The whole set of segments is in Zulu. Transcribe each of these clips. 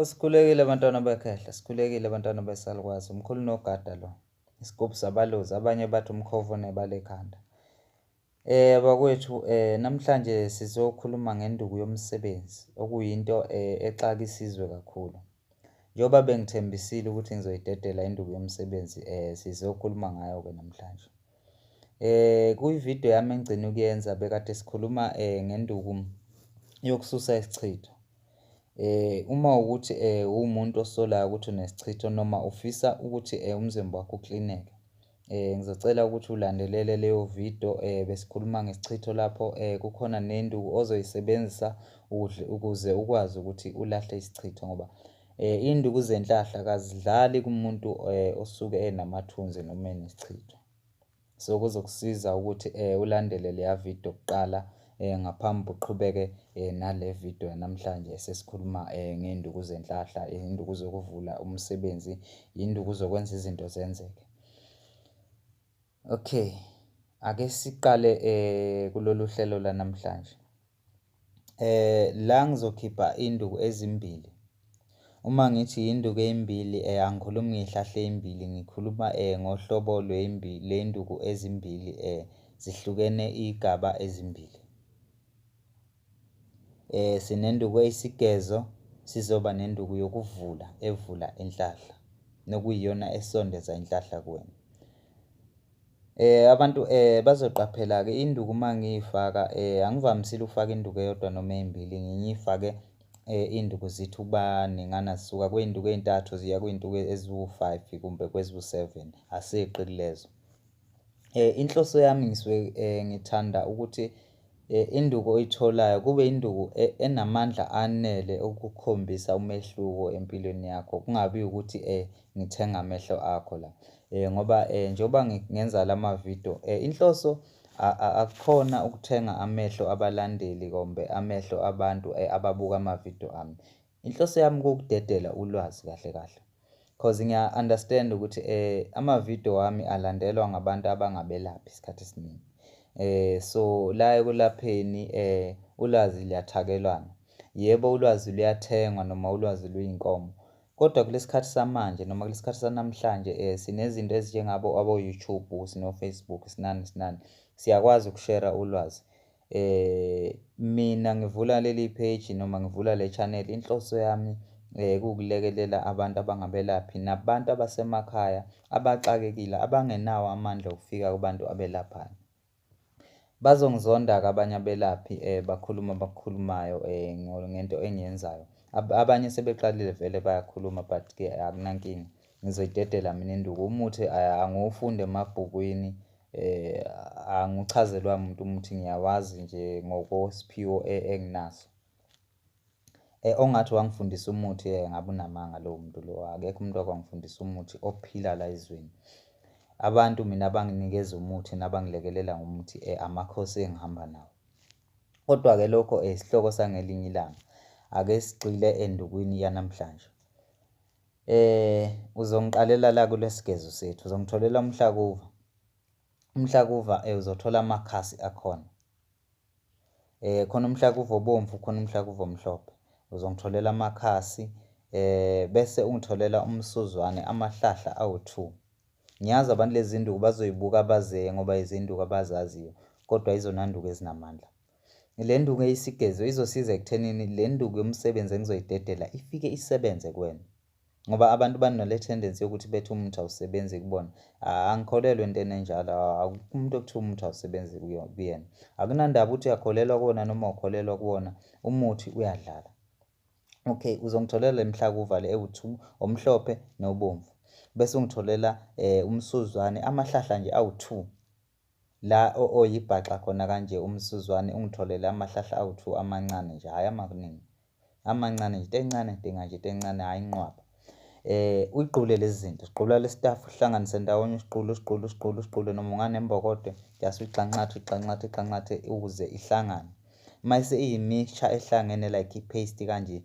Sikhulekile bantwana bekhehla, sikhulekile bantwana besalukwazi, umkhulu nogada lo, isigubhu sabalozi, abanye bathi umkhovu onebala ekhanda. Bakwethu namhlanje sizokhuluma ngenduku yomsebenzi, okuyinto exaka isizwe kakhulu. Njengoba bengithembisile ukuthi ngizoyidedela induku yomsebenzi, sizokhuluma ngayo-ke namhlanje. Kwividiyo yami engigcina ukuyenza bekade sikhuluma ngenduku yokususa isichitho. Uma ukuthi uwumuntu osolayo ukuthi unesichitho noma ufisa ukuthi umzimba wakho uklineke, ngizocela ukuthi ulandelele leyo video. Besikhuluma ngesichitho lapho, kukhona nenduku ozoyisebenzisa ukuze ukwazi ukuthi ulahle isichitho, ngoba iy'nduku zenhlahla kazidlali kumuntu osuke enamathunzi noma enesichitho. So kuzokusiza ukuthi ulandele leya video kuqala ngaphambi uqhubeke nale video yanamhlanje esesikhuluma ngey'nduku zenhlahla, iy'nduku zokuvula umsebenzi, iy'nduku zokwenza izinto zenzeke. Okay, ake siqale kulolu hlelo lanamhlanje. La ngizokhipha iy'nduku ezimbili. Uma ngithi iy'nduku ey'mbili angikhulumi ngey'hlahla ey'mbili, ngikhuluma ngohlobo ley'nduku ezimbili, zihlukene iy'gaba ezimbili. Sinenduku eyisigezo, sizoba nenduku yokuvula, evula inhlahla, nokuyiyona esondeza inhlahla kuwena. Abantu bazoqaphela-ke induku uma ngiyifaka, angivamisile ukufaka induku eyodwa noma ey'mbili, ngiye ngiyifake iy'nduku zithi ukuba ningana, zisuka kwiy'nduku ey'ntathu ziya kwiy'nduku eziwu-five kumbe kweziwu-seven, aseqi kulezo. Inhloso yami ngisuke ngithanda ukuthi induku oyitholayo kube induku enamandla anele ukukhombisa umehluko empilweni yakho, kungabi ukuthi ngithenga amehlo akho la. Ngoba njengoba ngenza lama-video, inhloso akukhona ukuthenga amehlo abalandeli kumbe amehlo abantu ababuka amavidiyo ami. Inhloso yami kuwukudedela ulwazi kahle kahle. Cause ngiya-understand ukuthi amavidiyo wami alandelwa ngabantu abangabelaphi isikhathi esiningi. So la ekulapheni ulwazi liyathakelwana. Yebo, ulwazi luyathengwa noma ulwazi luyinkomo. Kodwa kulesikhathi samanje noma kulesikhathi sanamhlanje sinezinto ezinjengabo abo-YouTube, sino-Facebook, sinani sinani. Siyakwazi ukushera ulwazi. Mina ngivula leli page noma ngivula le channel, inhloso yami kuwukulekelela abantu abangabelaphi nabantu abasemakhaya abaxakekile abangenawo amandla okufika kubantu abelaphayo. Bazongizonda-ke abanye abelaphi bakhuluma abakukhulumayo ngento engiyenzayo. Abanye sebeqalile vele bayakhuluma, but-ke akunankinga, ngizoyidedela mina induku. Umuthi angiwufundi emabhukwini, angiwuchazelwa muntu umuthi, ngiyawazi nje ngokwesiphiwo enginaso. Ongathi wangifundisa umuthi, ngabe unamanga lowo muntu lowo, akekho umuntu owake wangifundisa umuthi ophila la ezweni. Abantu mina abanginikeza umuthi nabangilekelela ngomuthi, amakhosi engihamba nawo. Kodwa-ke lokho isihloko sangelinye ilanga, ake sigxile endukwini yanamhlanje. Uzongiqalela la kulesigezo sethu, uzongitholela umhlakuva. Umhlakuva uzothola amakhasi akhona. Khona umhlakuva obomvu, khona umhlakuva omhlophe. Uzongitholela amakhasi, bese ungitholela umsuzwane, amahlahla awu-two. Ngiyazi abantu lezi zinduku bazoyibuka bazeye ngoba izinduku abazaziyo, kodwa izona nduku ezinamandla. Le nduku eyisigezo izosiza ekuthenini le nduku yomsebenzi engizoyidedela ifike isebenze kuwena. Ngoba abantu banale tendency yokuthi bethi umuthi awusebenzi kubona. Angikholelwa entweni enjalo, akukho umuntu okuthiwa umuthi awusebenzi kuyena. Akunandaba ukuthi uyakholelwa kuwona noma awukholelwa kuwona, umuthi uyadlala. Okay, uzongitholela le mhlakuva le ewu-two, omhlophe nobomvu. Bese ungitholela umsuzwane, amahlahla nje awu-two. La oyibhaxa khona kanje umsuzwane, ungitholele amahlahla awu-two amancane nje, hhayi amaningi. Amancane nje, into encane ngidinga nje into encane, hhayi inqwaba. Uyigqule lezi zinto, sigqula le stuff uhlanganise ndawonye, usigqule, usigqule, usigqule, usigqule noma unganembokodo, just uyigxanxathe, uyigxanxathe, uyigxanxathe ukuze ihlangane. Mayise iyi-mixture ehlangene like i-paste kanje,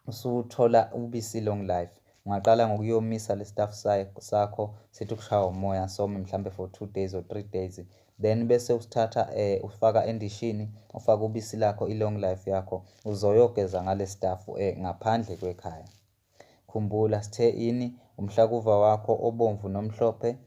usuthola ubisi long life. Ungaqala ngokuyomisa le stuff sakho, sithi ukushawa umoya, some mhlambe for 2 days or 3 days. Then bese usithatha ufaka endishini, ufaka ubisi lakho, i-long life yakho, uzoyogeza ngale staff ngaphandle kwekhaya. Khumbula sithe ini, umhlakuva wakho obomvu nomhlophe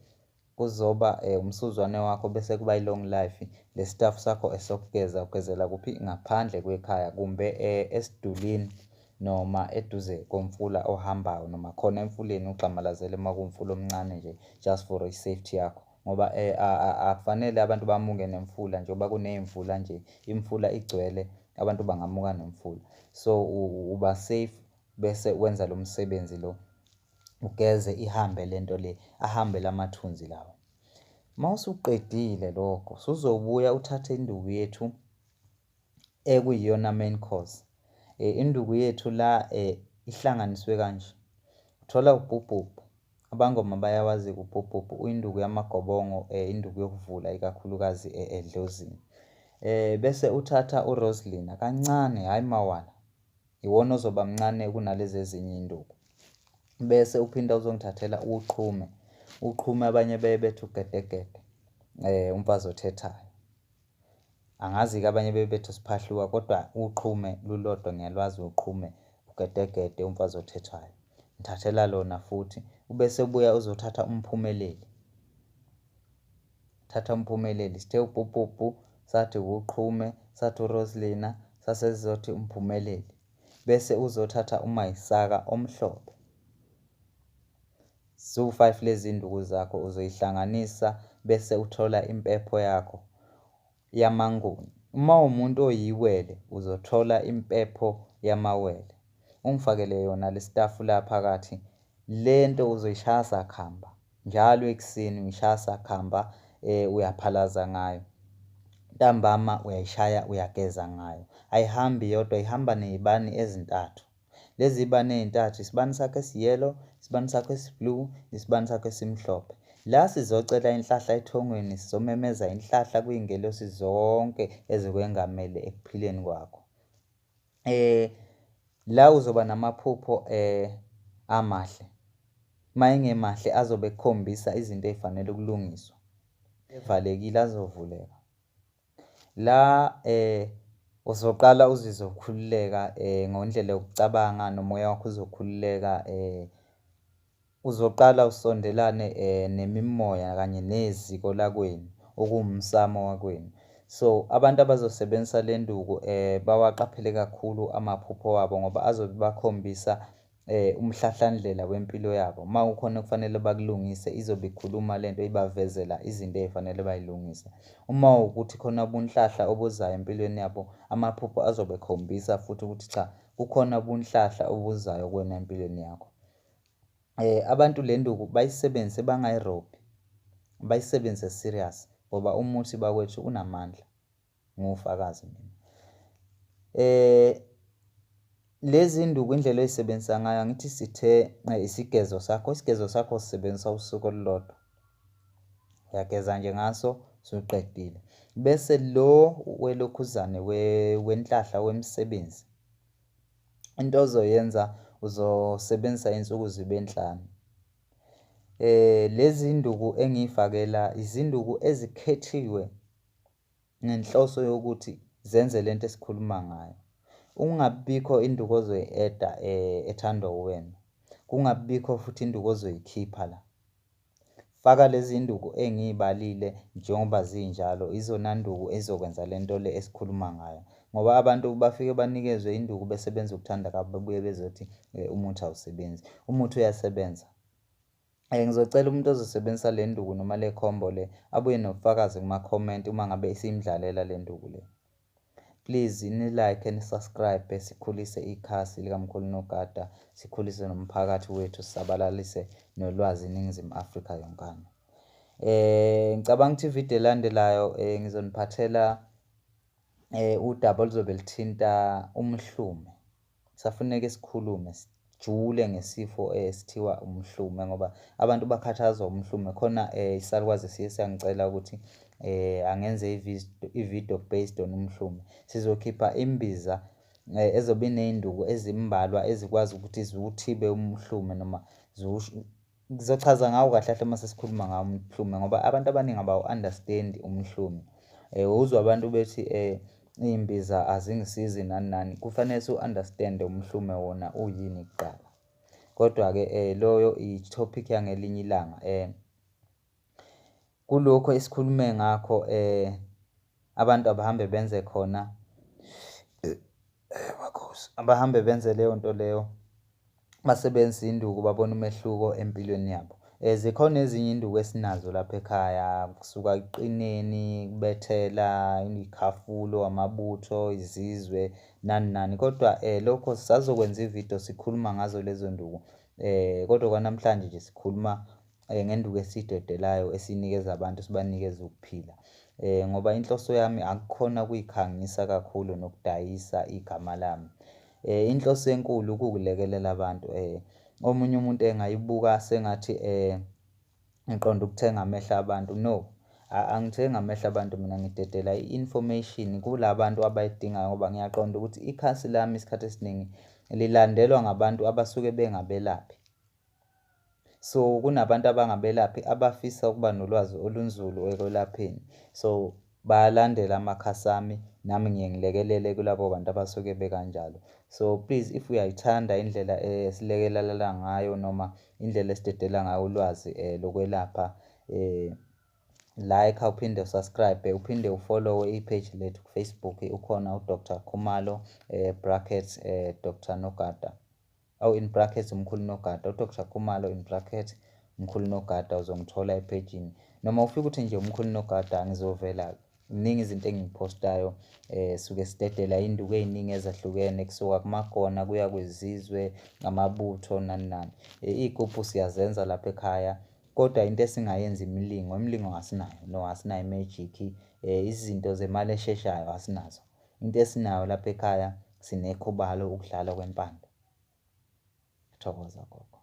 kuzoba umsuzwane wakho, bese kuba i-long life. Le staff sakho esokugeza, ugezela kuphi? Ngaphandle kwekhaya kumbe esidulini noma eduze komfula ohambayo, noma khona emfuleni ugxamalazele uma kuwumfula omncane nje, just for i-safety yakho. Ngoba akufanele abantu bamuke nemfula, njengoba kuney'mvula nje, imfula igcwele, abantu bangamuka nemfula. So uba safe bese wenza lo msebenzi lo, ugeze ihambe lento le, ahambe lamathunzi lawa. Uma usuqedile lokho, suzobuya uthathe induku yethu ekuyiyona main course. Induku yethu la ihlanganiswe kanje. Uthola ubhubhubhu, abangoma bayawazi ubhubhubhu, uyinduku yamagobongo, induku yokuvula ikakhulukazi edlozini. Bese uthatha uroslina kancane, hhayi mawala, iwona ozoba mncane kunalezi ezinye iy'nduku. Bese uphinda uzongithathela uqhume, uqhume abanye beye bethi ugedegede, umfazi othethayo. Angazi-ke abanye beye bethi usiphahluka, kodwa uqhume lulodwa ngiyalwazi uqhume, ugedegede, umfazi othethayo. Ngithathela lona futhi, ubese ubuya uzothatha umphumeleli. Thatha umphumeleli, sithe ubhubhubhu, sathi uqhume, sathi uroslina, sase sizothi umphumeleli. Bese uzothatha umayisaka omhlophe. Ziwu-5 lezi nduku zakho uzoyihlanganisa bese uthola impepho yakho yamanguni. Uma uwumuntu oyiwele uzothola impepho yamawele. Ungifakele yona le staff la phakathi. Lento uzoyishaya sakhamba njalo ekuseni, uyishaya sakhamba, uyaphalaza ngayo. Ntambama uyayishaya, uyageza ngayo. Ayihambi yodwa, ihamba ney'bani ezintathu. Lezi zibani ey'ntathu, isibani sakho esiyellow, isibani sakho esiblue, isibani sakho esimhlophe. La sizocela inhlahla ethongweni, sizomemeza inhlahla kuy'ngelosi zonke ezikwengamele ekuphileni kwakho. La uzoba namaphupho amahle. Uma engemahle azobe ekukhombisa izinto ey'fanele ukulungiswa. Evalekile azovuleka. La uzoqala uzizwe ukhululeka ngendlela yokucabanga, nomoya wakho uzokhululeka. Uzoqala usondelane nemimoya kanye neziko lakwenu, okuwumsamo wakwenu. So abantu abazosebenzisa le nduku bawaqaphele kakhulu amaphupho wabo, ngoba azobe bakhombisa umhlahlandlela wempilo yabo. Uma kukhona okufanele bakulungise, izobe ikhuluma lento, ibavezela izinto ey'fanele bay'lungise. Uma kuwukuthi khona ubunhlahla obuzayo empilweni yabo, amaphupho azobe ekhombisa futhi ukuthi cha, kukhona ubunhlahla obuzayo kuwena empilweni yakho. Abantu le nduku bayisebenzise, bangayirobhi, bayisebenzise serious, ngoba umuthi bakwethu unamandla, ngiwufakazi mina. Lezi nduku indlela oyisebenzisa ngayo, angithi sithe isigezo sakho, isigezo sakho usisebenzisa usuku olulodwa. Uyageza nje ngaso, usuqedile. Bese lo welokhuzane wenhlahla wemisebenzi, into ozoyenza uzosebenzisa insuku zibe nhlanu. Lezi nduku engiyifakela izinduku ezikhethiwe ngenhloso yokuthi zenze lento esikhuluma ngayo. Kungabibikho induku ozoyi-add-a ethandwa uwena, kungabibikho futhi induku ozoyikhipha la. Faka lezi nduku engiy'balile njengoba zinjalo, izona nduku ezokwenza lento le esikhuluma ngayo. Ngoba abantu bafike banikezwe induku bese benza ukuthanda kwabo, bebuye bezothi umuthi awusebenzi. Umuthi uyasebenza. Ngizocela umuntu ozosebenzisa le nduku noma le combo le abuye nobufakazi kuma-comment uma ngabe isimdlalela le nduku le. Please ni-like, ni-subscribe, sikhulise ikhasi likaMkhulu Nogada, sikhulise nomphakathi wethu, sisabalalise nolwazi iNingizimu Afrika yonkana. Ngicabanga ukuthi ividiyo elandelayo ngizoniphathela udaba oluzobe luthinta umhlume. Kusafuneka sikhulume sijule ngesifo esithiwa umhlume, ngoba abantu bakhathazwa umhlume. Khona isalukwazi siye siyangicela ukuthi angenze i-video based on umhlume. Sizokhipha imbiza ezobe iney'nduku ezimbalwa ezikwazi ukuthi ziwuthibe umhlume noma Ngizochaza ngawo kahle kahle uma sesikhuluma ngawo umhlume ngoba abantu abaningi abawu-understand umhlume. Uzwa abantu bethi iy'mbiza azingisizi nani nani, kufanele siwu-understand-e umhlume wona uyini kuqala. Kodwa-ke loyo i-topic yangelinye ilanga. Kulokhu esikhulume ngakho abantu abahambe benze khona makhosi, abahambe benze leyo nto leyo, basebenzise induku babone umehluko empilweni yabo. Zikhona ezinye induku esinazo lapha ekhaya kusuka ekuqineni, ukubethela, iy'khafulo, amabutho, izizwe nani nani. Kodwa lokho sisazokwenza ividiyo sikhuluma ngazo lezo nduku. Kodwa kwanamhlanje nje sikhuluma ngenduku esiyidedelayo esiyinikeza abantu sibanikeze ukuphila. Ngoba inhloso yami akukhona ukuyikhangisa kakhulu nokudayisa igama lami. Inhloso enkulu kuwukulekelela abantu. Omunye umuntu engayibuka sengathi ngiqonde ukuthenga amehlo abantu, no, angithengi amehlo abantu mina ngidedela i-information kula bantu abayidingayo ngoba ngiyaqonda ukuthi ikhasi lami isikhathi esiningi lilandelwa ngabantu abasuke bengabelaphi. So kunabantu abangabelaphi abafisa ukuba nolwazi olunzulu ekwelapheni. So bayalandela amakhasi ami, nami ngiye ngilekelele kulabo bantu abasuke bekanjalo. So please if uyayithanda indlela esilekelelana ngayo noma indlela esidedela ngayo ulwazi lokwelapha like uphinde usubscribe uphinde ufollowe i-page lethu ku-Facebook ukhona uDr Khumalo brackets Dr Nogada. Awu in brackets umkhulu Nogada, uDr Khumalo in brackets umkhulu Nogada uzongithola ephejini. Noma ufike uthi nje umkhulu Nogada ngizovela ziningi izinto engiyiphostayo suke sidedela iy'nduku ey'ningi ezahlukene kusuka kumagona kuya kwizizwe, amabutho nani nani. Iy'gubhu siyazenza lapha ekhaya kodwa into esingayenza imilingo, imilingo asinayo no asinayo i-magic, izinto zemali esheshayo asinazo. Into esinayo lapha ekhaya sinekhubalo ukudlala kwempande. Thokoza gogo.